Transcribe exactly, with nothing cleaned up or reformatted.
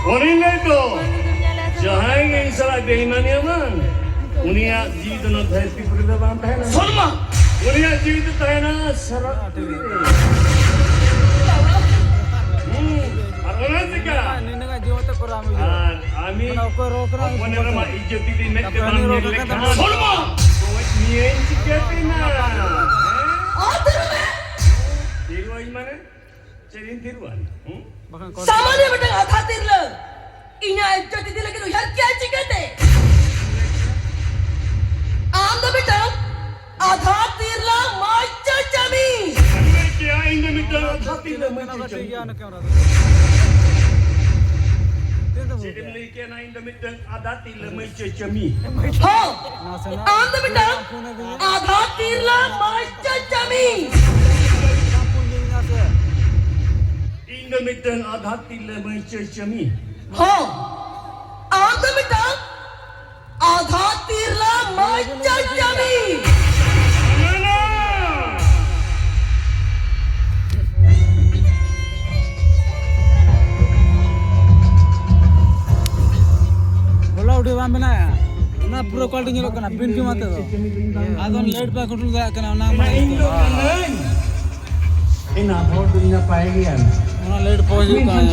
ᱩᱱᱤ ᱞᱟᱹᱭ ᱫᱚ ᱡᱟᱦᱟᱸᱭ ᱜᱮ ᱤᱧ ᱥᱟᱞᱟᱜ ᱵᱮᱤᱢᱟᱱᱤᱭᱟ ᱵᱟᱝ, ᱩᱱᱤᱭᱟᱜ ᱡᱤᱣᱤ ᱫᱚ ᱱᱚᱣᱟ ᱫᱷᱟᱹᱨᱛᱤ ᱯᱩᱨᱤ ᱫᱚ ᱵᱟᱝ ᱛᱟᱦᱮᱱᱟ᱾ ᱥᱚᱞᱢᱟ! ᱩᱱᱤᱭᱟᱜ ᱡᱤᱣᱤ ᱫᱚ ᱛᱟᱦᱮᱱᱟ ᱥᱟᱨᱟ ᱯᱩᱨᱤ ᱨᱮ᱾ ᱦᱩᱸ, ᱟᱨ ᱚᱱᱟ ᱪᱤᱠᱟ? ᱱᱤᱱᱟᱹᱜ ᱡᱤᱣᱤ ᱛᱮ ᱠᱚᱨᱟᱣ ᱢᱮ᱾ ᱟᱨ ᱟᱢᱤ ᱚᱠᱚᱭ ᱨᱚᱲ ᱠᱟᱱᱟ? ᱦᱚᱯᱚᱱ ᱮᱨᱟ ᱢᱟ ᱤᱡᱽᱡᱚᱛ ᱡᱩᱫᱤ ᱢᱮᱫ ᱛᱮ ᱵᱟᱢ ᱧᱮᱞ ᱞᱮᱠᱷᱟᱱ ᱥᱚᱞᱢᱟ! ᱜᱚᱡ ᱢᱤᱭᱟᱹᱧ ᱪᱤᱠᱟᱹᱛᱮ ᱱᱟ? ᱦᱮᱸ? ᱟᱫᱚ ᱛᱤᱨᱣᱟᱹᱧ ᱢᱟᱱᱮ? ᱪᱮᱫ ᱤᱧ ᱛᱤᱨᱣᱟᱹᱧ? ᱦᱩᱸ? ᱵᱟᱠᱷᱟᱱ ᱠᱚ ᱥᱟᱢᱟᱱᱭᱚ ᱢᱤᱫᱴᱟᱝ ᱟᱫᱷᱟ ᱛᱤᱨᱞᱟᱹ ᱤᱧᱟᱹᱜ ᱤᱡᱽᱡᱚᱛ ᱤᱫᱤ ᱞᱟᱹᱜᱤᱫ ᱩᱭᱦᱟᱹᱨ ᱠᱮᱭᱟ ᱪᱤᱠᱟᱹᱛᱮ? ᱟᱢ ᱫᱚ ᱢᱤᱫᱴᱟᱝ ᱟᱫᱷᱟ ᱛᱤᱨᱞᱟᱹ ᱢᱟᱹᱭ ᱪᱟᱪᱟᱢᱤ᱾ ᱞᱟᱹᱭ ᱠᱮᱭᱟ ᱤᱧ ᱫᱚ ᱢᱤᱫᱴᱟᱝ ᱟᱫᱷᱟ ᱛᱤᱨᱞᱟᱹ ᱢᱟᱹᱭ ᱪᱟᱪᱟᱢᱤ᱾ ᱪᱮᱫ ᱮᱢ ᱞᱟᱹᱭ ᱠᱮᱭᱟ ᱤᱧ ᱫᱚ ᱢᱤᱫᱴᱟᱝ ᱟᱫᱷᱟ ᱛᱤᱨᱞᱟᱹ ᱢᱟᱹᱭ ᱪᱟᱪᱟᱢᱤ? ᱦᱚᱸ, ᱟᱢ ᱫᱚ ᱢᱤᱫᱴᱟᱝ ᱟᱫᱷᱟ ᱛᱤᱨᱞᱟᱹ ᱢᱟᱹᱭ ᱪᱟᱪᱟᱢᱤ᱾ ᱤᱧ ᱫᱚ ᱢᱤᱫᱴᱟᱝ ᱟᱫᱷᱟ ᱛᱤᱨᱞᱟᱹ ᱢᱟᱹᱭ ᱪᱟᱪᱟᱢᱤ᱾ ᱦᱚᱸ, ᱟᱢ ᱫᱚ ᱢᱤᱫᱴᱟᱝ ᱟᱫᱷᱟ ᱛᱤᱨᱞᱟᱹ ᱢᱟᱹᱭ ᱪᱟᱪᱟᱢᱤ᱾ ᱵᱚᱞᱚ ᱩᱰᱤ ᱵᱟᱝ ᱵᱮᱱᱟᱜᱼᱟ᱾ ᱚᱱᱟ ᱯᱩᱨᱟᱹ ᱠᱚᱞᱴᱤ ᱧᱮᱞᱚᱜ ᱠᱟᱱᱟ ᱯᱤᱱ ᱯᱤ ᱢᱟᱛᱮ ᱫᱚ᱾ ᱟᱫᱚ ᱞᱮᱴ ᱵᱟᱭ ᱠᱩᱴᱩᱢ ᱫᱟᱲᱮᱭᱟᱜ ᱠᱟᱱᱟ ᱚᱱᱟ ᱢᱟᱱᱮ ᱤᱧ ᱫᱚ ᱠᱟᱹᱱᱟᱹᱧ᱾ ᱤᱧ ᱟᱵᱚ ᱫᱩᱱᱤᱭᱟᱹ ᱯᱟᱭ ᱜᱮᱭᱟ᱾ ᱚᱱᱟ ᱞᱮᱴ ᱯᱚᱭ ᱦᱩᱭᱩᱜ ᱠᱟᱱᱟ᱾